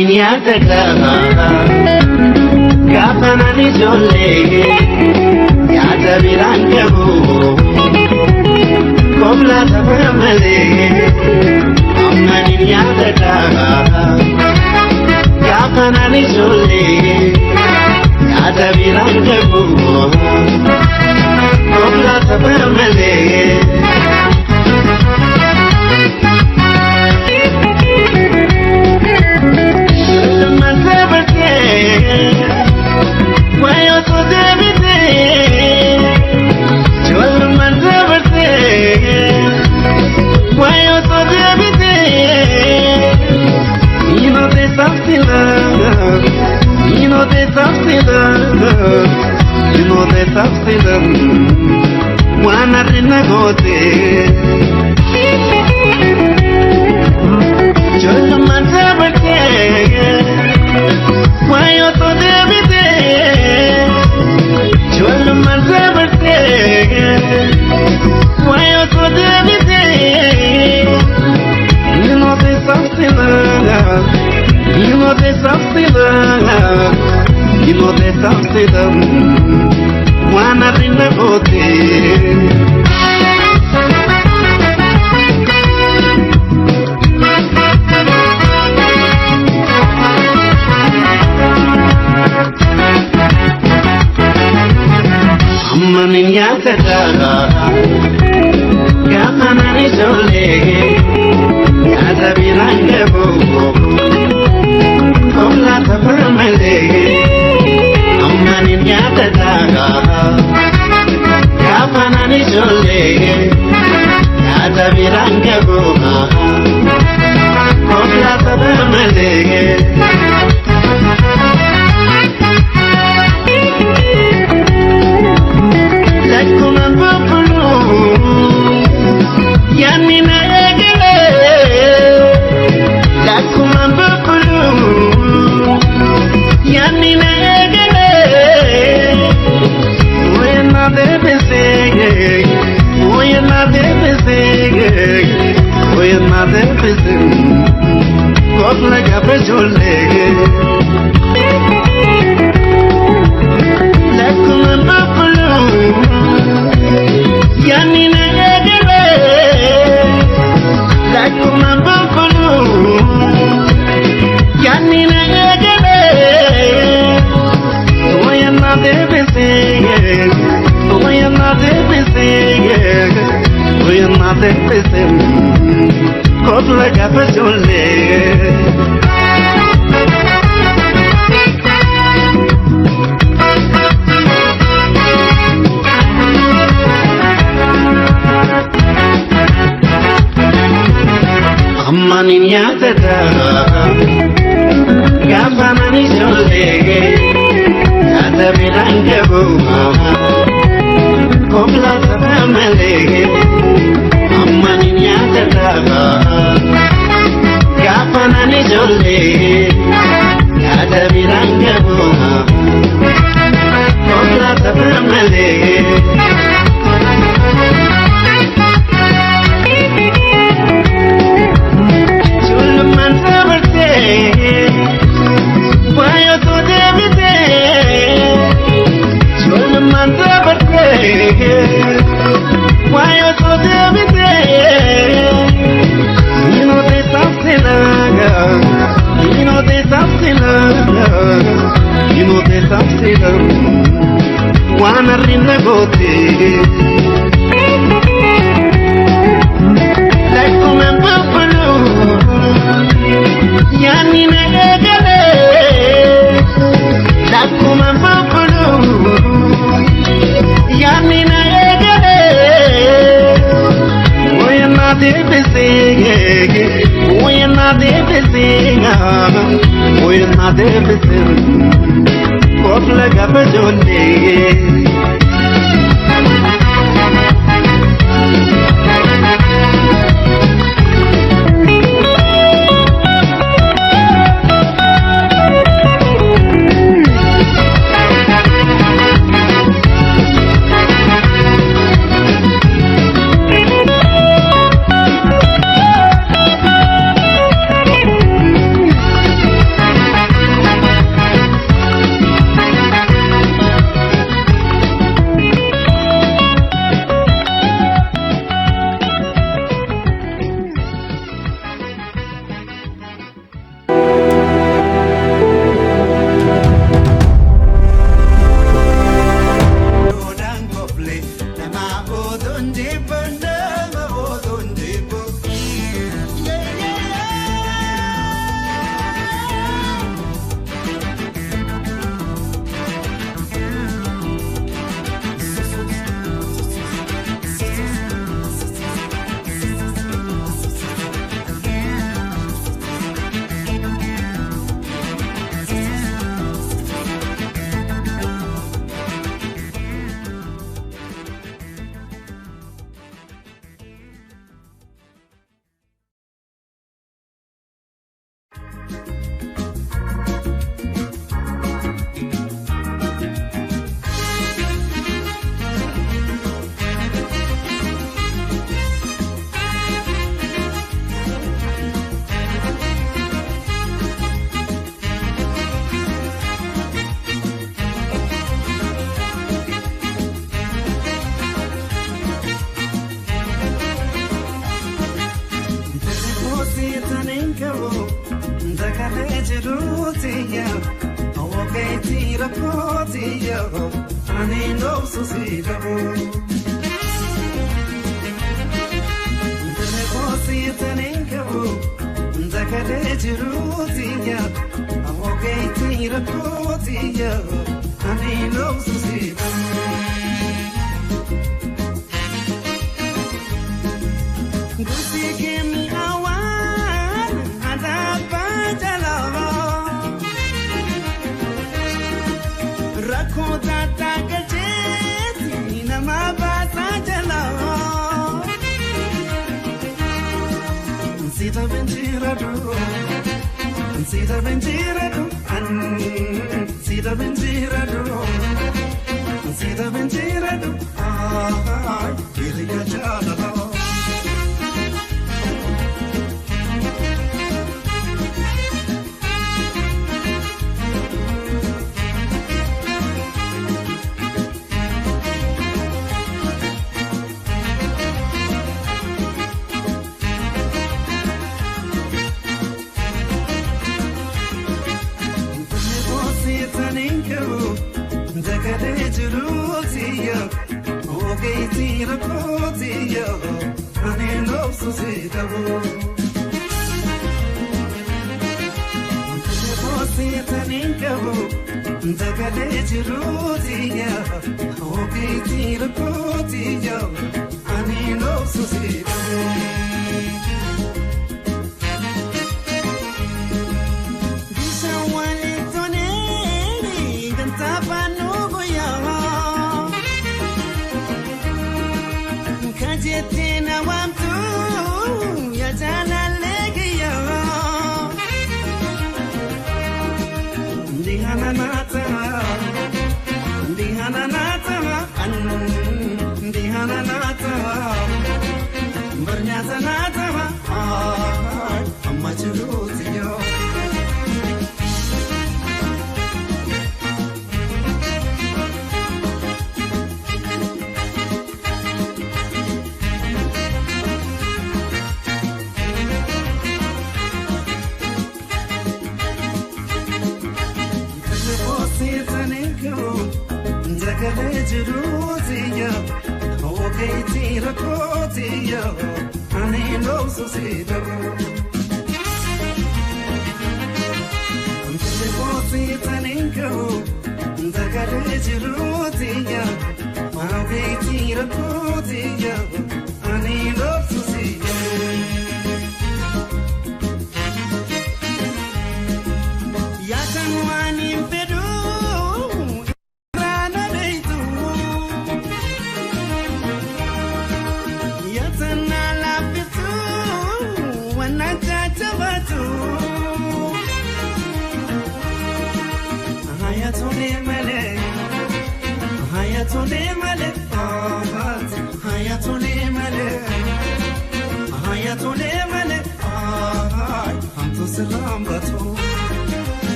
Ammanin yaadadha gaafa nan ijoollee yaada biraan qabu kofla tapha malee. Ammanin yaadadha gaafa nan ijoollee yaada biraan qabu kofla tapha malee. jibbu nama bootuun jibbu.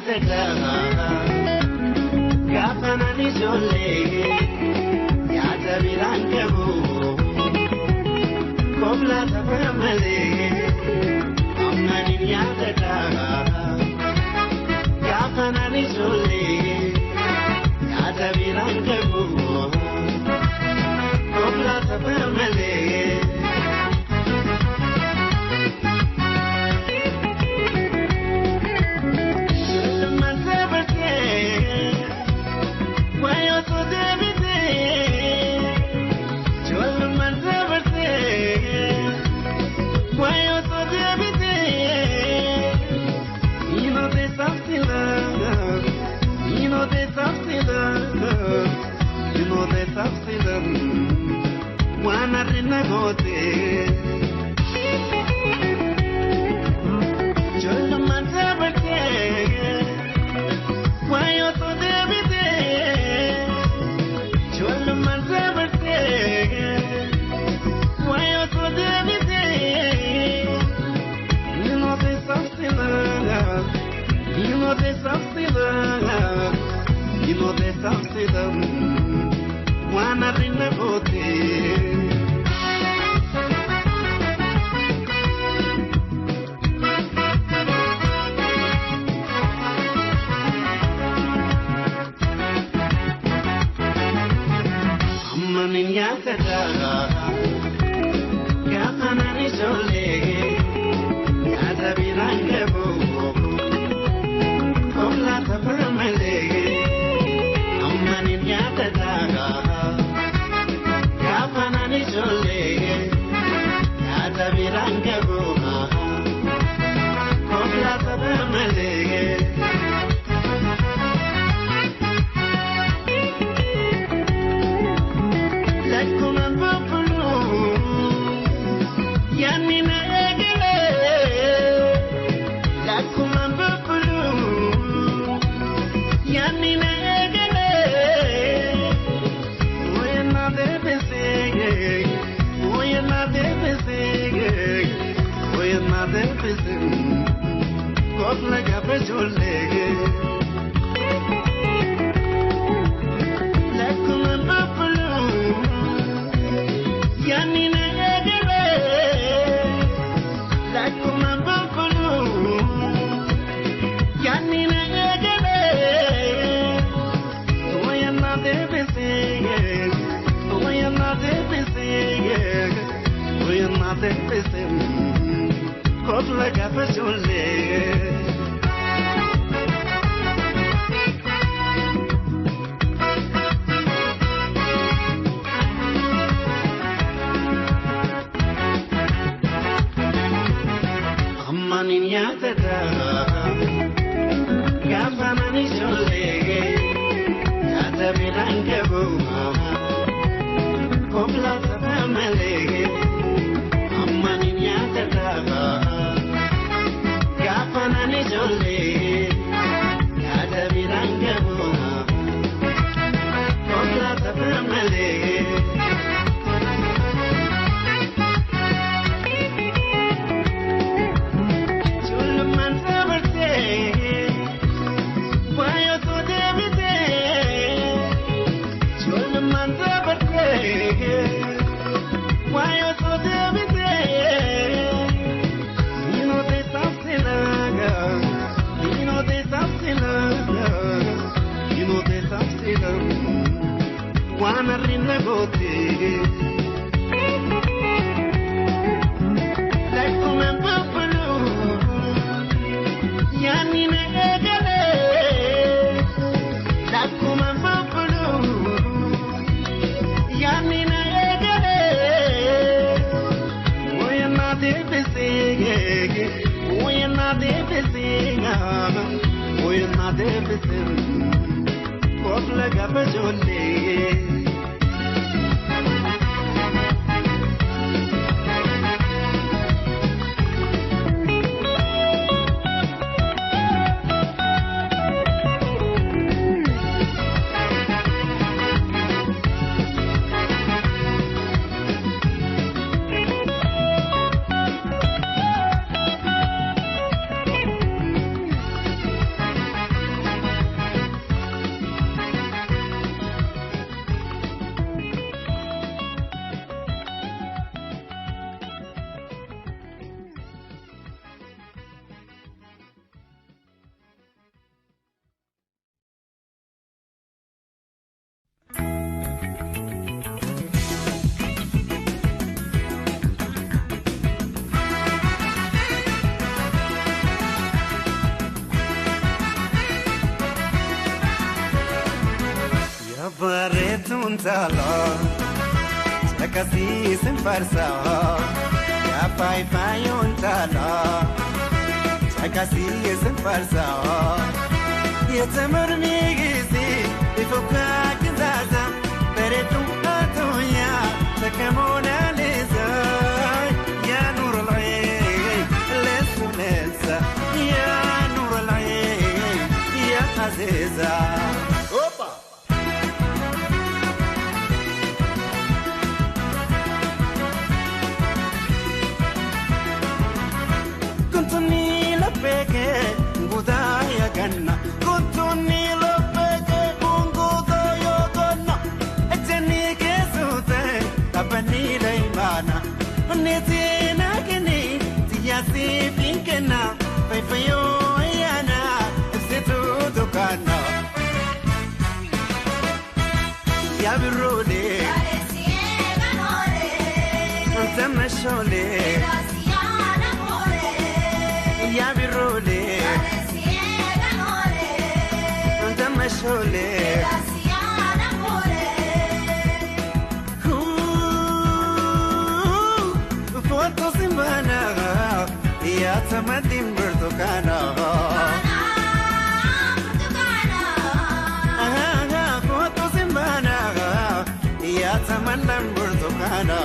yaadata gaafa nani ijoollee yaada biraan qabu kofla tapha malee ammanin yaadata gaafa nani ijoollee yaada biraan qabu kofla tapha malee. tala, chakasi sin farsa. Ya faifayun tala, chakasi sin farsa. يتمر ميغيزي يفكك زازا بريتو أتويا تكمونا ليزا يا نور العين لسه ننسى يا نور العين يا عزيزة. أوبا كنت نيلة بيكي غدايا جنة يا بالرولي انت مشولي يا بالرولي انت مشولي يا تمدين برتقانا كنت زمانا يا تمنى برتقانا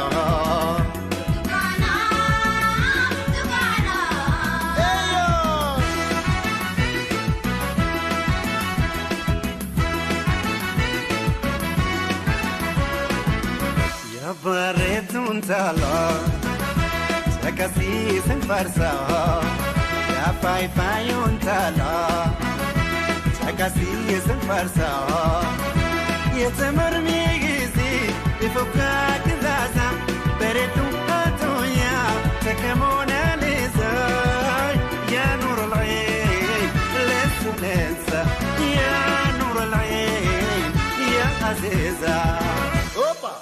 يا بريتون تالا Chakasi sin farsa, ya faifayun tala. Chakasi sin farsa, يتمر ميغيزي يفكك زازا بريتو أتويا تكمونا ليزا يا نور العين لسه ننسى يا نور العين يا عزيزة. أوبا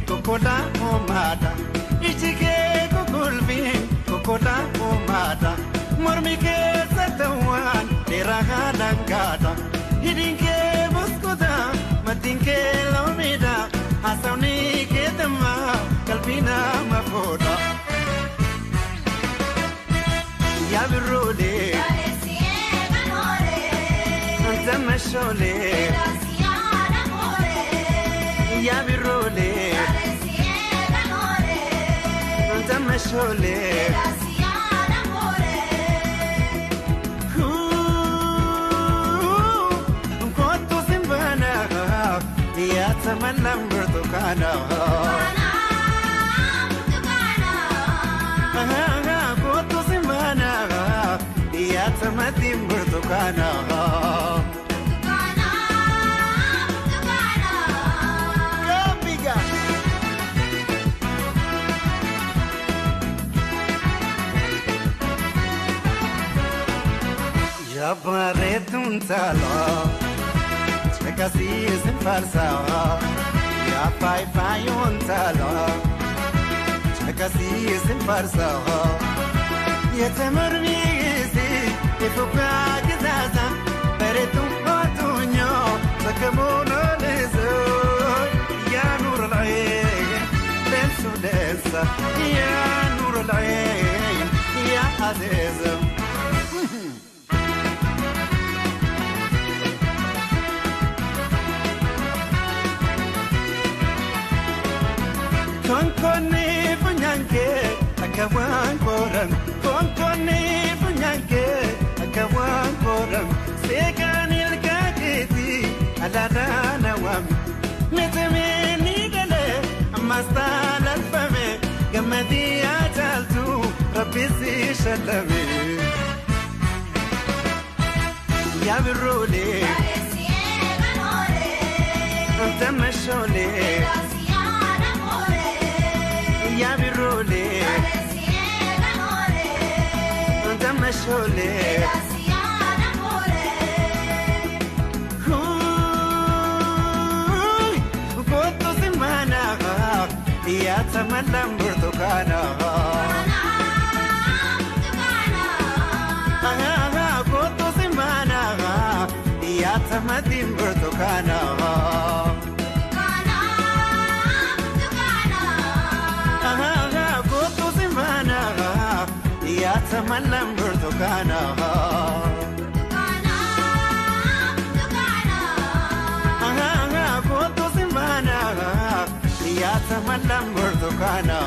Kokoda omada, ichike kokolvin, kokoda omada. Mormike satawan, deragadangada. Hidinke buskuda, matinke lomida. Hasauni ketama, kalpina mafoda. Ya birule, anta mashole. Ya birule. مشولي كنت زمبانا يا تمنى برتقانا كنت زمبانا يا تمنى برتقانا يا بريتون تالا chakasi sin farsa ya faifayun tala chakasi sin farsa يتمر ميزي يفكك زازا بريتو أتونيو تكمونا ليزا يا نور العين لسه لسه يا نور العين يا عزيزة. Konkone funyanke akawan koram konkone funyanke akawan koram sekanil kaketi aladana wam neteme nigale amastal alfame gamadi ajaltu rabbi si shalame ya birule anta mashole يا بالرولي انت مشولي كنت زمانا Yaatamallaan burtukaana. Kootu simbaana. Yaatamatiin burtukaana. Kootu simbaana. Yaatamallaan burtukaana. Kootu simbaana. Yaatamallaan burtukaana.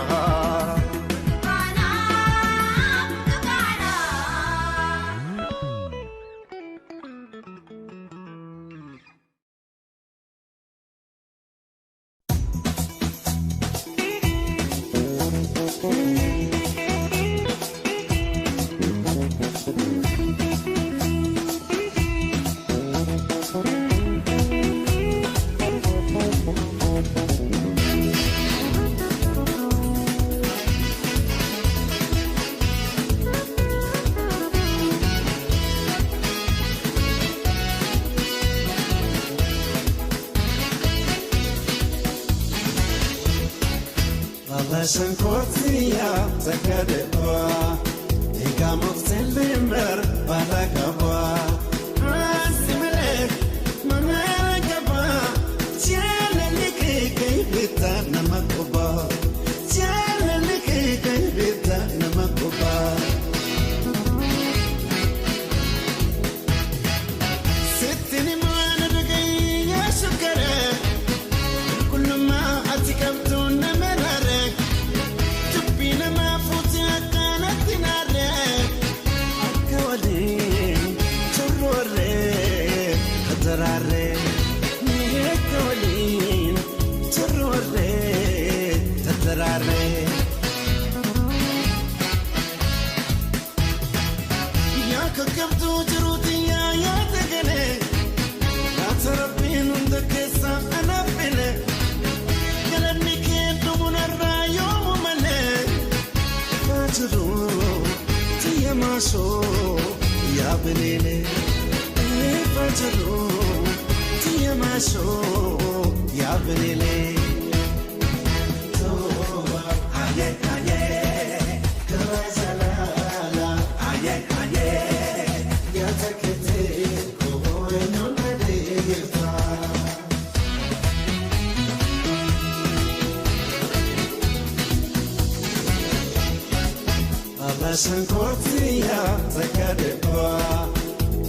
Shankoortiya takkadeewa egaa mufteelember balakaba asimalee manara gaba jaalalli keekee bitaa nama quba jaalalli keekee bitaa nama quba. Sittini maana dhagayyaa shukkaree qulqullummaa ati qabdu nama raaree. Nama fuuti akkanatti naarree akka waliin turroorree kataraarree akka waliin turroorree tataraarree. Yaa kakkabtuu jiruuti yaa yaada galee laata rabbiin hunda keessaa anaaf filee galanni kee dhumunarraa yoomu malee. Tiyamaasoo yaabaleele eefajaloo tiyamaasoo yaabaleele. Tooba aye aye karaa jalaala aye aye nyaata keetee koo eenyuun na deeggarta. Shankoortiya takkadeewa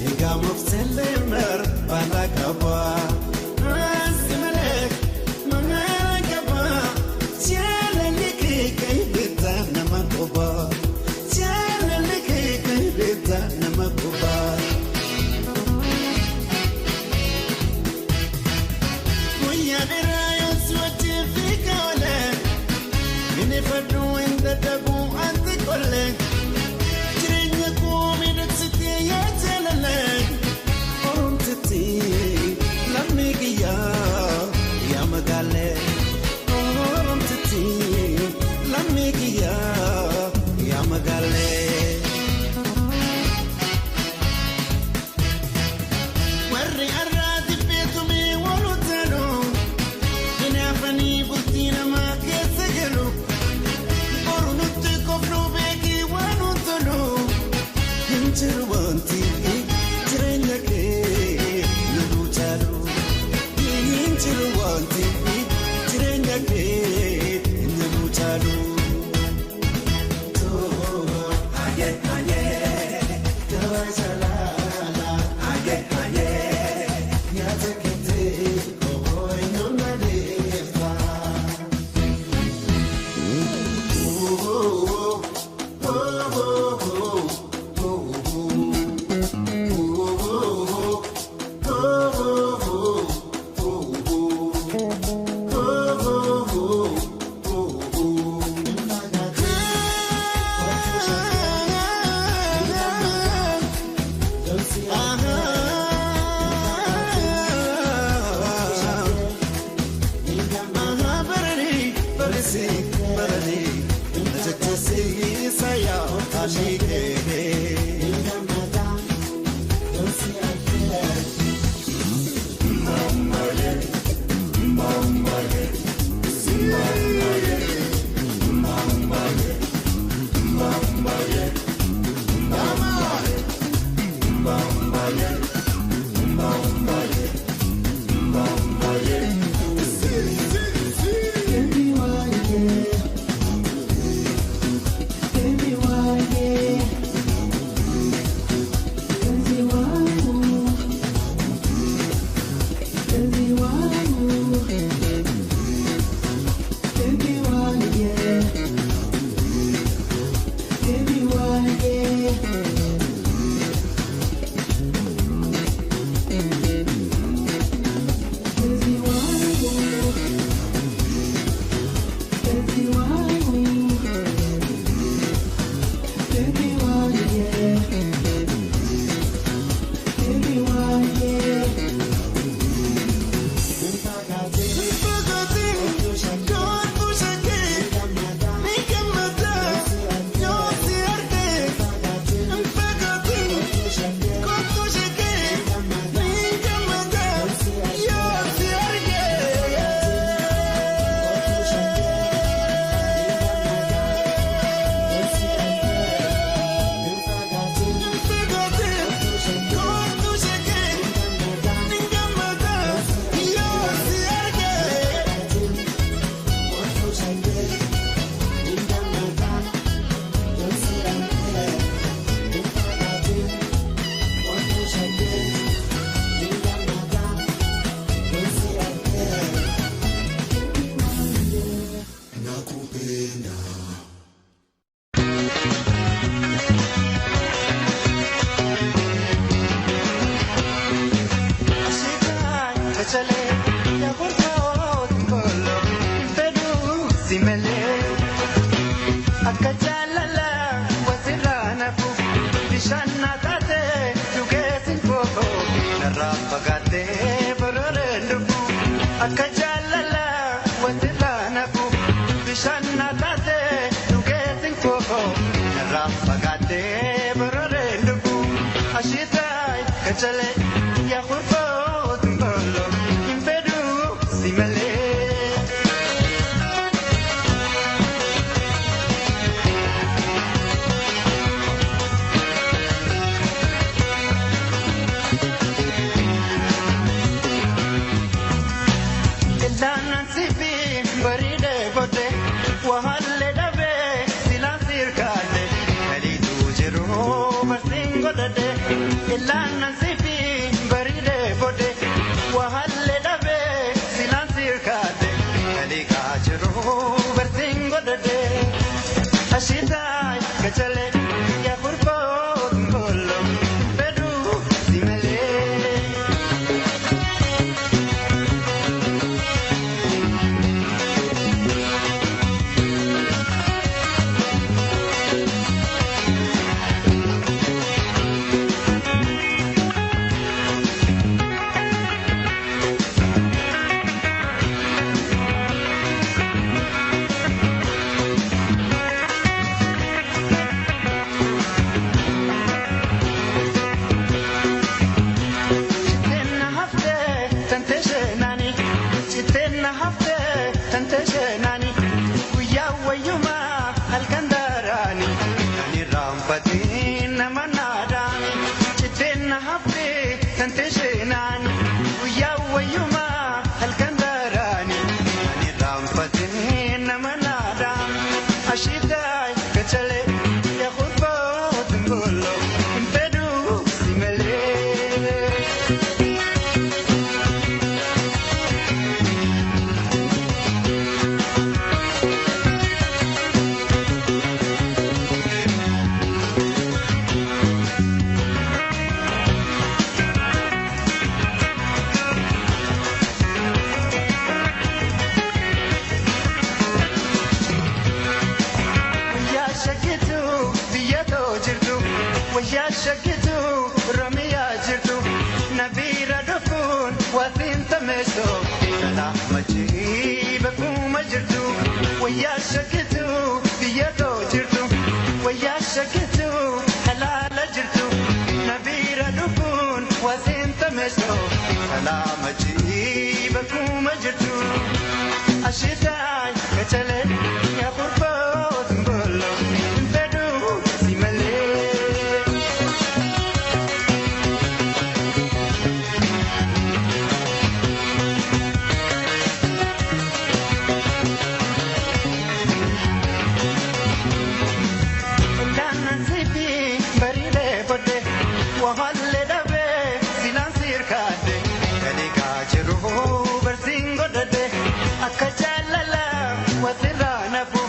egaa mufteelember balakaba asimalee manara gaba jaalalli keekee bitaa nama quba jaalalli keekee bitaa nama quba. Guyyaa dheeraa yoo si wajjin fiigaa oolee inni fadhuu hin dadhabuu ati qollee. Jireenya koo miidhagsitee yaa jaalallee oromtitee. Akka jaalala wasirraa nafu.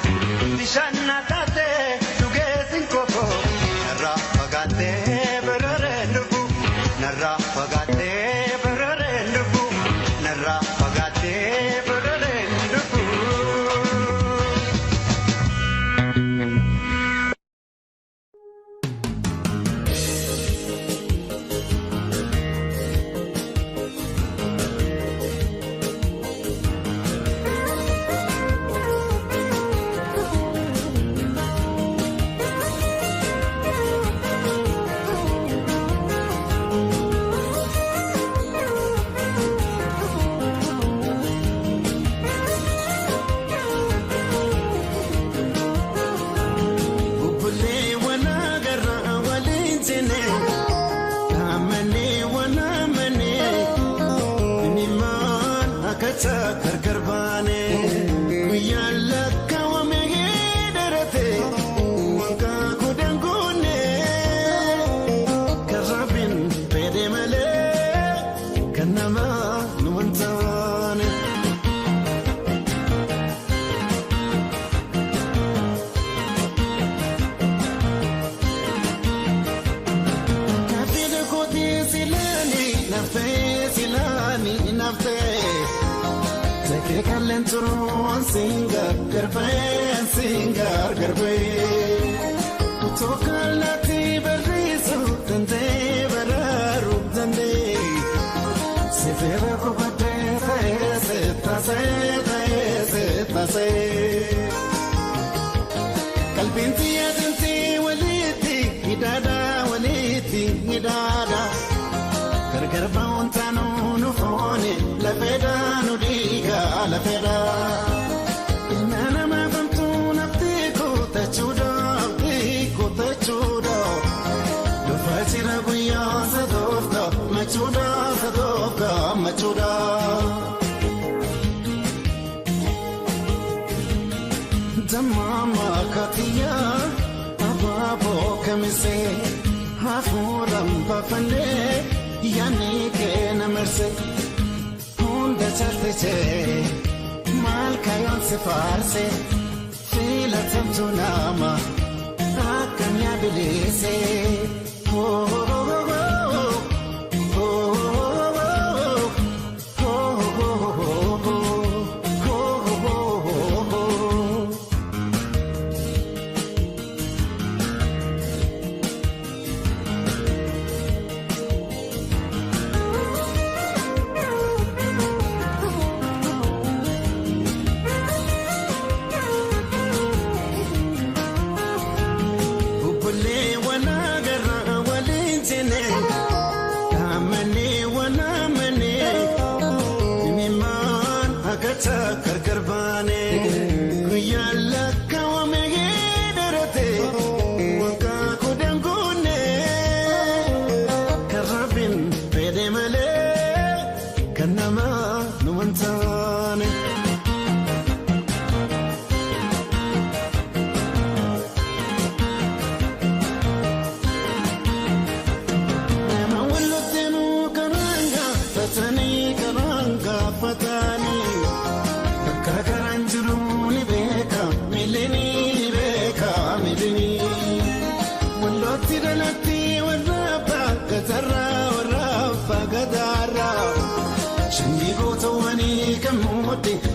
Biqiltuun singar garbee singar garbee Utuu barreessu dandee baraaruu dandee Sifeera kubatee ta'ee seetasee ta'ee seetasee Qalbiin xiyyeetintii walitti hidhaadhaa walitti hidhaadhaa. Gargar ba'uun taanuu nu fooni lafeedhaa nu dhiigaa lafeedhaa. Ilma namaa famtuu nafti kutachuudha abdii kutachuudha. Dhufa jira guyyaa sadoofta machuudha sadoofta machuudha. Dammaama katiyaa abaaboo kamisee hafuuraan baafannee. Yaani keena marse hunda caaltee maal kayoon si faarse filatamtu nama akkam yaabilise.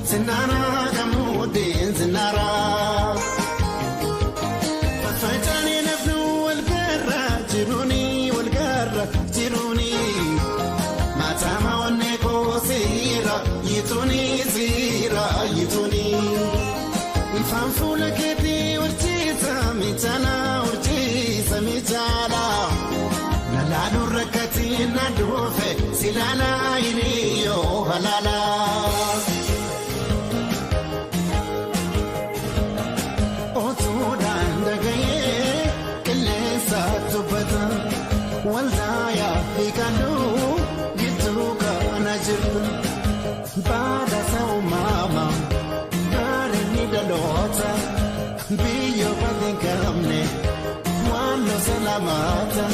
Sinara kamuudin sinara. Fafacaanii nafnu walgarra jiruuni walgarra jiruuni. Maatama onnee koosiira yituuni siira yituuni. Ifaan fuula keetii horsiisa miidhana horsiisa miidhana. Nalaaluu rakkatiin na dhufe silaalaa hiriyyoo halaalaa. Waldaaya hiikaluu gidduu kana jirtu baadasa uumamaa gaariin dhaloota biyyoo badii qabne waan losa lamaata.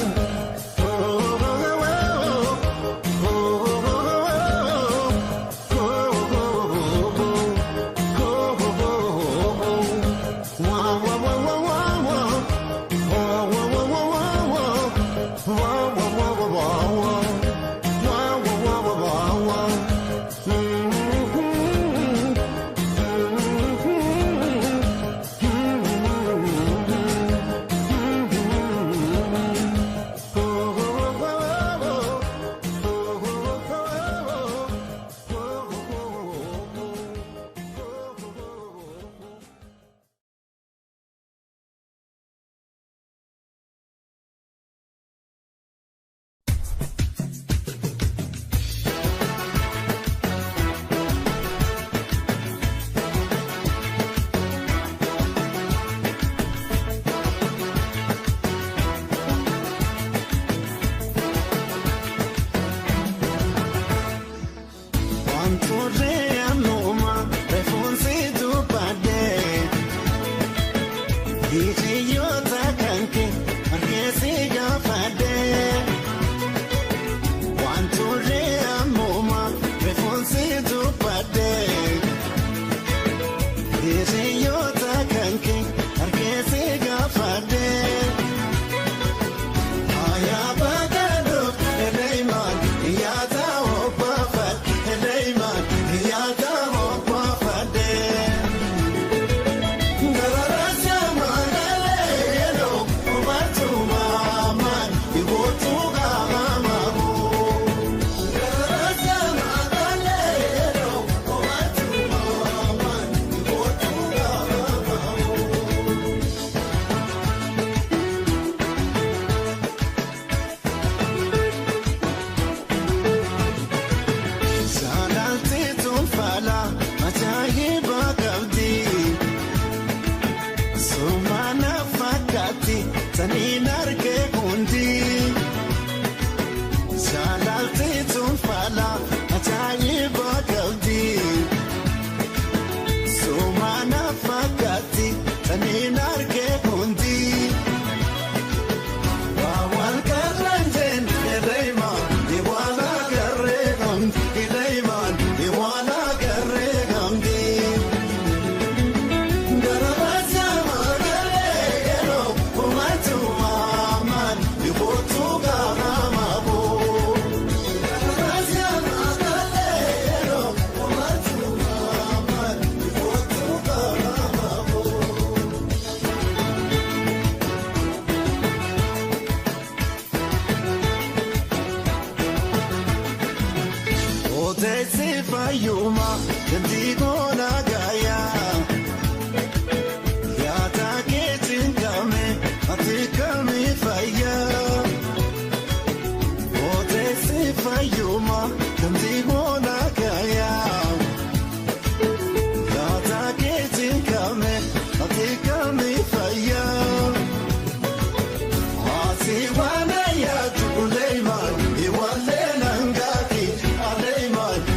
Taniin argee hundi jaalalti tunfala ajaa'iba qabdi sumaana fakkaatti taniin argee hundi waan karran jenne deemaa waan agarree gamti deemaa waan agarree gamti. Fayyuma dantii goona gaayaa yaada keetiin kame ati kami fayyaa oteessi fayyuma dantii goona gaayaa yaada keetiin kame ati kami fayyaa ati waan yaadu leeman iwaalee nangaaki aleeman.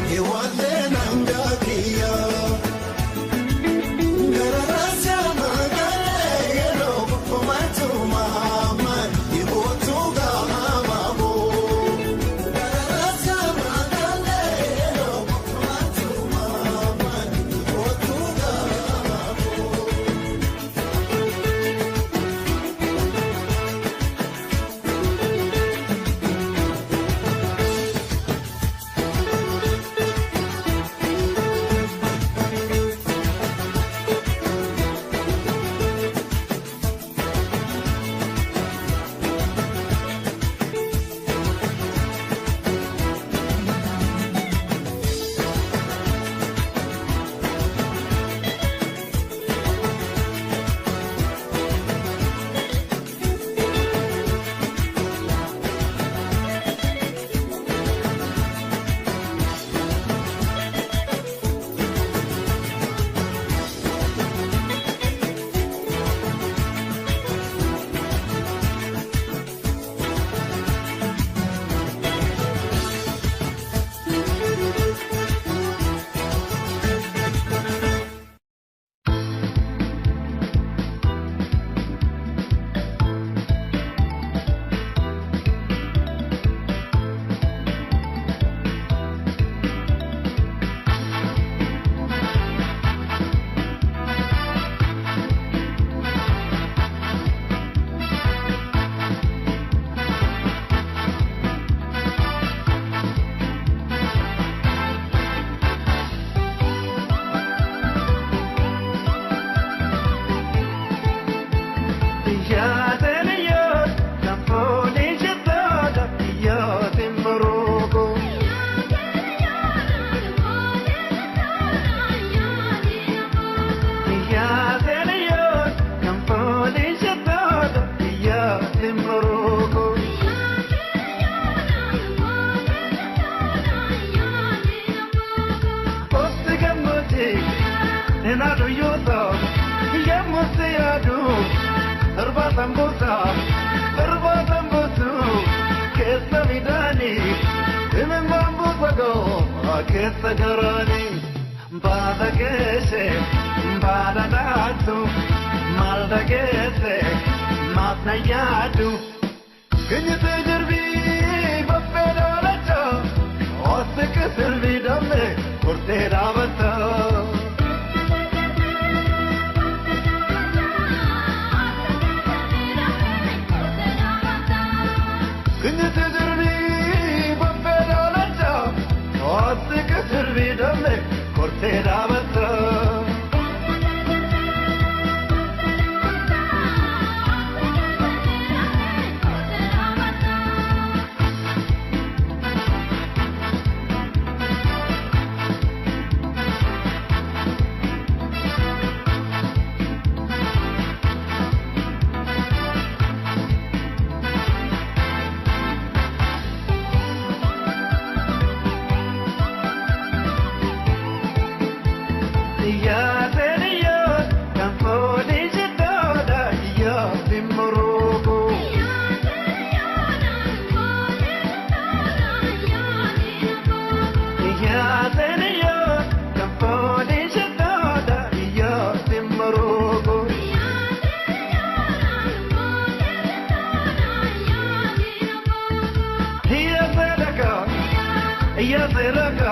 Iyya seeraka,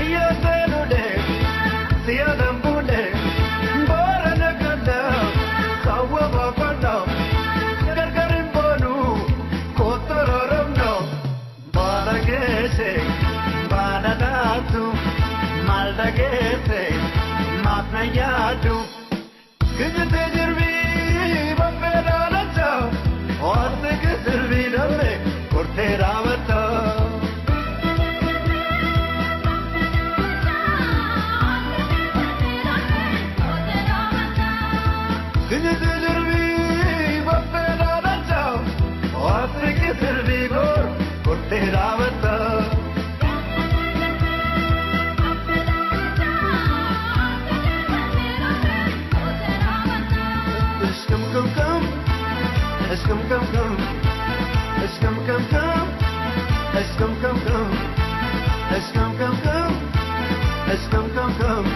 iyya seelulee, siya dambulee, boorana ganda, kaawwa baafadha, gargar hin boonu, kotororamno, baala geesse, baala daatu, maal dhageesse, maaf na yaadu. Gijjite jirbii baffee dhaalacha, waanti sirbii dambe kortee dhaabata. Gijjite jirbii baffee dhaalacha, waanti sirbii goor kortee dhaabata. Come come come, come come come, come come come, come come come, come come come, come come come.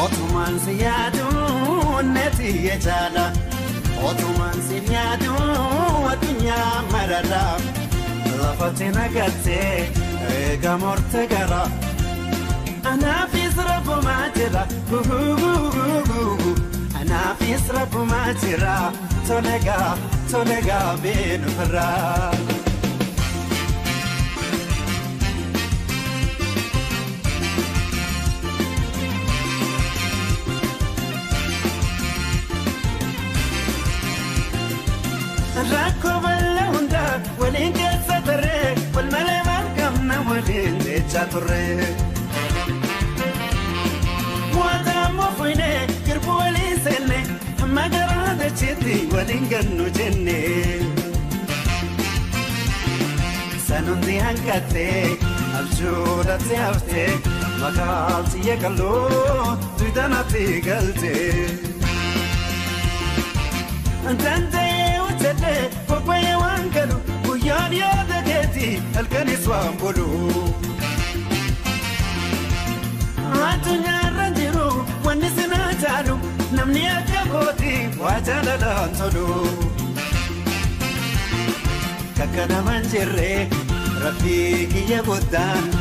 Otumaan si yaadu neeti jechaadha. Otumaan si yaadu addunyaa marara. Lafatti nagattee eega morte gara. Anaafis rabbumaa jira. Anaafis rabbumaa jira. Tolegaa tolegaa beenuufirraa. Rakkoo bal'aa hundaa waliin keessa tarree wal malee maal qabna waliin jechaa turre. Waanta fuunee girbuu waliin seenne amma garaa dacheetti waliin gannu jenne. Sanuuti hanqattee abjuudhaatti haftee maqaan xiyya qal'oo duudanaatti galtee. Danda'ee hojjetee bobba'ee waan galu guyyaan yaada keetii halkanis waan bulu. Addunyaarra jiru wanni sinaa caalu namni akka kootii waa jaalalaan tolu. Kakkanaman jirree rabbii kiyya guddaan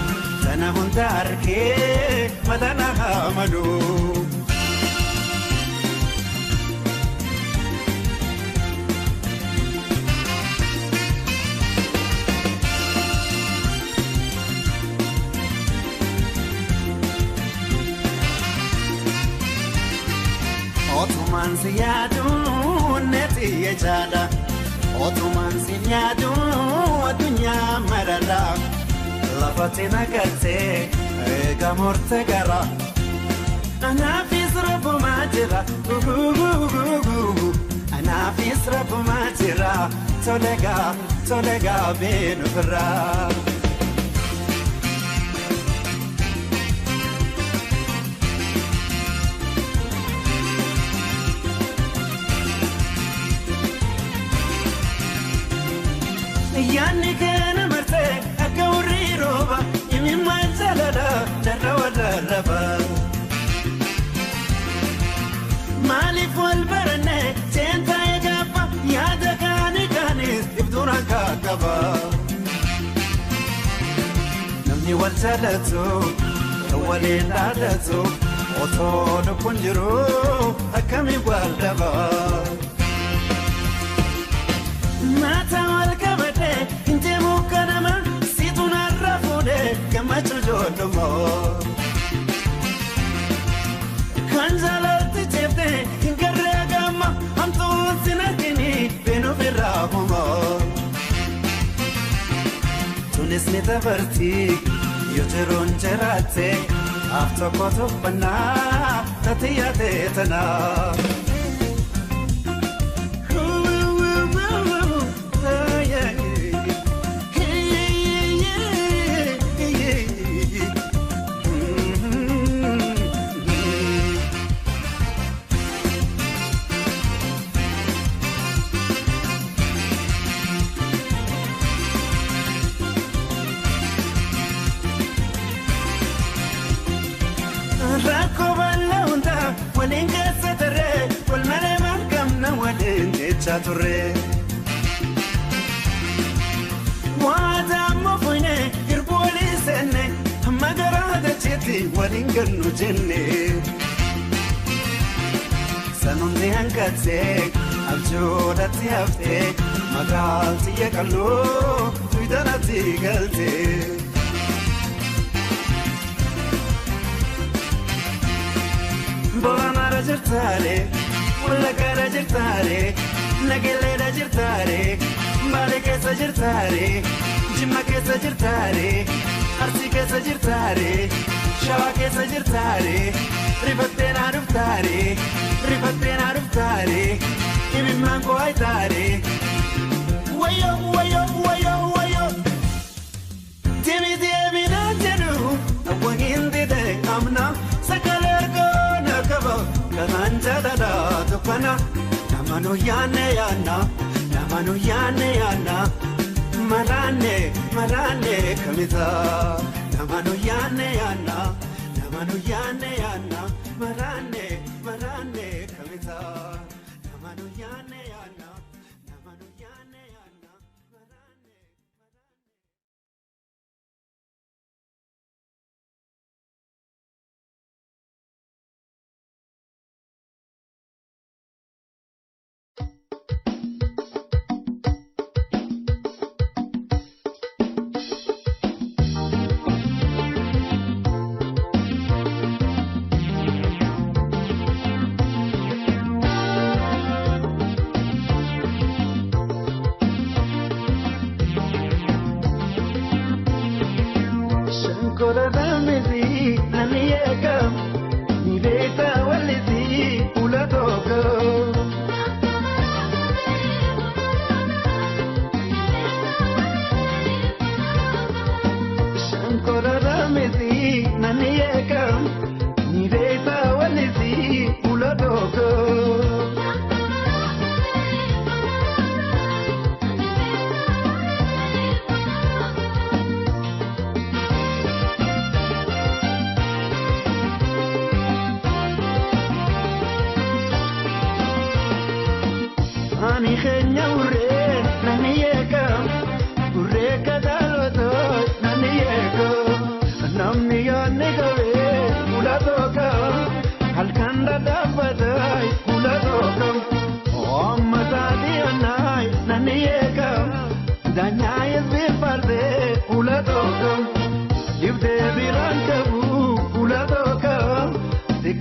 sana hunda harkee mataan haa malu. Otumaan si yaaduu neeti jechaadha. Otumaan si yaaduu addunyaa marara. Lafatti nagartee eega murte gara. Anaafis rabbumaa jira. Anaafis rabbumaa jira. Tolegaa tolegaa beenu firraa. Yaanni kana marsee akka hurrii rooba imimmaan jaalala darrawa darraba. Maaliif wal barannee seentaa eegappa yaada kaani kaanis ibtuuraan kaakaba. Namni wal jaalatu waliin dhaadatu otoo lubbuun jiru akkamiin wal dhaba. Maata wal qabatee hindeemu kanama siitu narra fuudhee gammachuu ijoollummaa. Kan jaalatti jeeftee hin garree gamma hamtuun sin argini beenuuf irraa humaa. Tunis ni dabartii yoo jiruun jiraatte af tokko tuffannaa tati yaadee tanaa. Rakkoo bal'aa hundaa waliin keessa tarree wal malee maal qabna waliin jechaa turre. Waata ammoo fuunee hirbu walii seenne hamma garaa dacheetti waliin gannu jenne. Sanuunti hanqatee abjuudhatti haftee magaalti yeeqalloo tuydanatti galtee. Booranaara jirtaale, Wallaggaara jirtaale, Nagelleedha jirtaale, Baalee keessa jirtaale, Jimma keessa jirtaale, Arsii keessa jirtaale, Shawaa keessa jirtaale, Rifattee naa dhuftaale, Rifattee naa dhuftaale, Imimmaan koo ayitaale. Wayyoo wayyoo wayyoo wayyoo. Deemi deemi naan jedhu hawwa hin dide amna sagalee ergaa. Kanaan jaalala tuffana nama nu yaanne yaanna nama nu yaanne yaanna maraanne maraanne kamita nama nu yaanne yaanna nama nu yaanne yaanna maraanne maraanne kamita nama nu yaanne yaanna nama nu yaanne yaanna maraanne.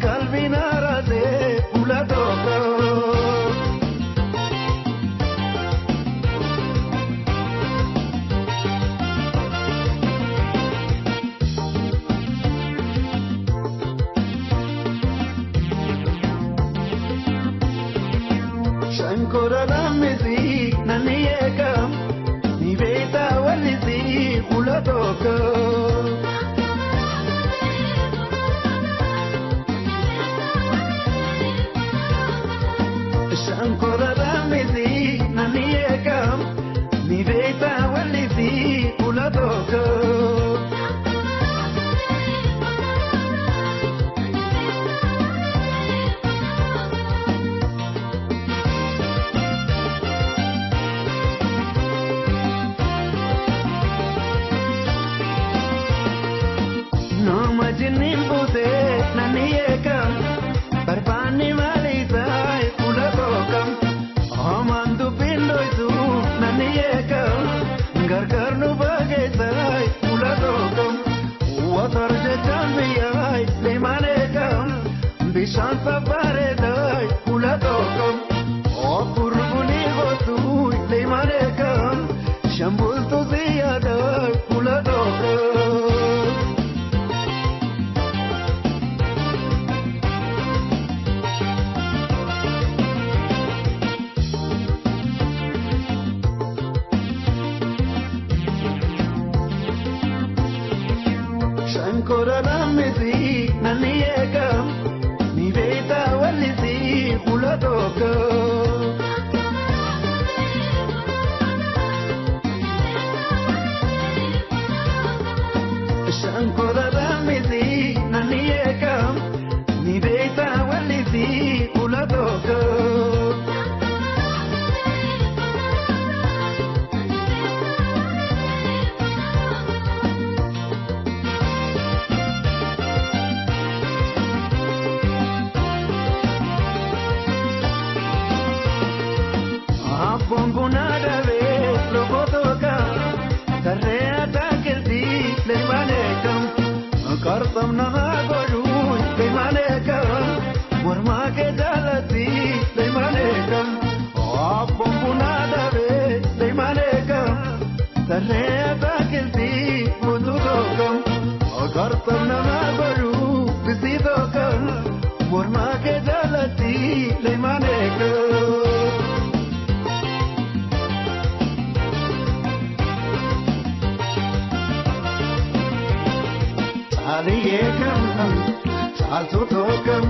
Calvin Arade, Ula Toka. kula tokko. Nama jinnin buute namni eegam barbaanni maaliisaa kula tokko. Amaan dubbiin dho'isu namni eegam gargaar nu bageessaa kula tokko. Watar jechaan biyyaa leemaan eegam bishaan sabbareedaa kula tokko. Okurguni gootu leemaan eegam shambultu ziyaadaa kula tokko. Shankora lamisi nani eegam ni beeta wallisi kula tokko. Shankora lamisi nani eegam ni beeta wallisi kula tokko. Abboon bunaa dhabee loogoo tokko tarree ataakiltii leemaan eegam qarxam nama godhuu leemaan eegam mormaa kee jaalatti leemaan eegam abboon bunaa dhabee leemaan eegam tarree ataakiltii buntuu tokko qarxam nama godhuu bisii tokko mormaa kee jaalatti leemaan eegam. Caaliyee kam, caaltuu tokkam,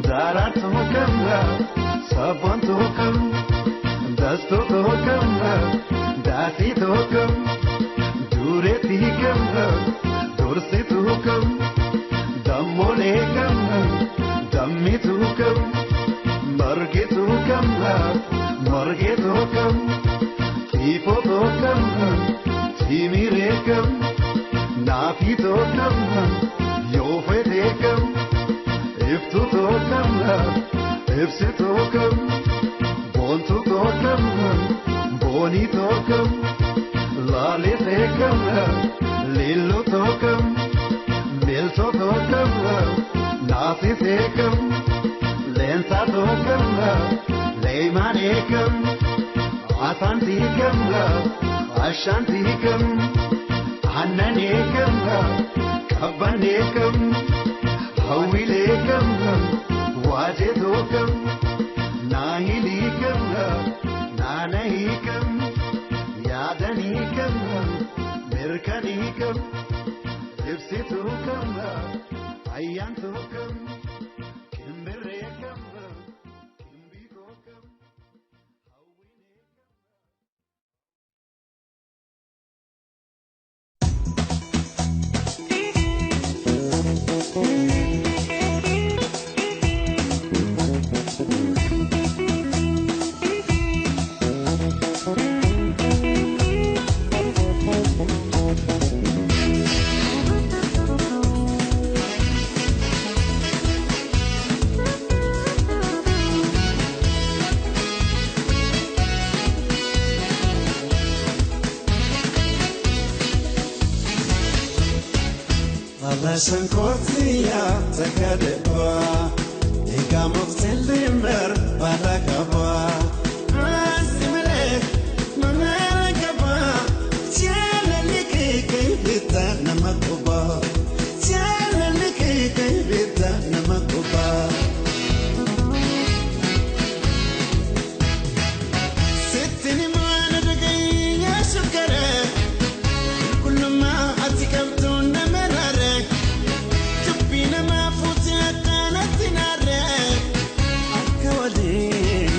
daraartuu kam, sabboontuu kam, dastuu tokkam, daasii tokkam, dureetii kam, dursituu kam, dammolee kam, dammituu kam, margituu kam, margituu kam, tiifoo tokkam, timiree kam. Naafi tokkam, yoo fedhe kam, iftu tokkam, ibsi tokkam, boontu tokkam, booni tokkam, laalise kam, lillu tokkam, milto tokkam, naasise kam, leensa tokkam, leeymaane kam, asaantii kam, ashaantii kam. Aannan eegam, qabban eegam, hawwiin eegam, waajee tokkam, naahin eegam, naana eegam, yaadan eegam, mirkan eegam, ibsi tokkam, ayyaan tokkam, kimbirree eegam, kimbii tokkam. Shankotiya takadeba, egamoftelimber balakaba. Asimile mamalakaba, jalalike bita namakuba, jalalike bita namakuba. Sitini mana dagaya shukare, kullu ma atikabtuna marare. Nama fuute akkanatti narree akka waliin.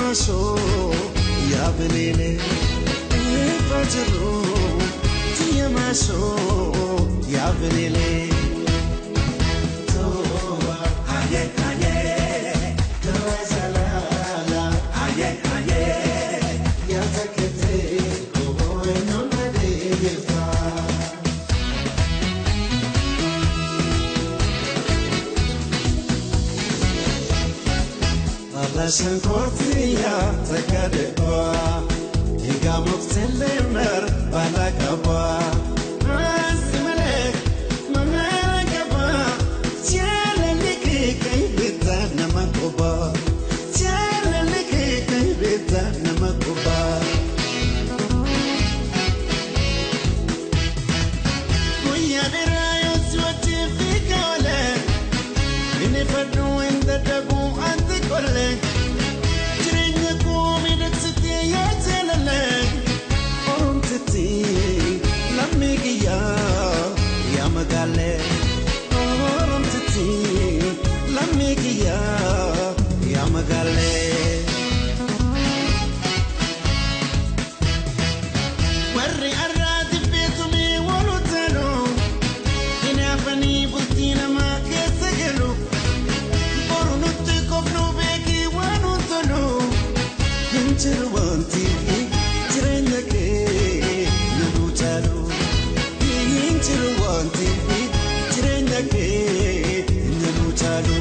Maso ya belele Fajru tiya maso ya belele Toba aye aye Tawazalala aye aye Ya takete kobo no na defa. Arrasan kortiya takadeba Ega muktelemmer balakaba Asmale mamalakaba Jalalike kaybeta namakoba Jalalike kaybeta namakoba. Guyyaa dheeraa yoo si wajjin fiigaa oolee Inni fadhu hin dadhabu ati qolee Jireenya koo miidhagsitee yaa jaalallee Oromtitti lammii kiyyaa yaa magaalee Oromtitti lammii kiyyaa yaa magaalee. Warri arraati beekumee wal utaalu hinaafanii bultii namaa keessa galu boru nutti qofnu beekii waan hin tolu hin jiru wanti jireenya kee nama caalu hin jiru wanti jireenya kee nama caalu.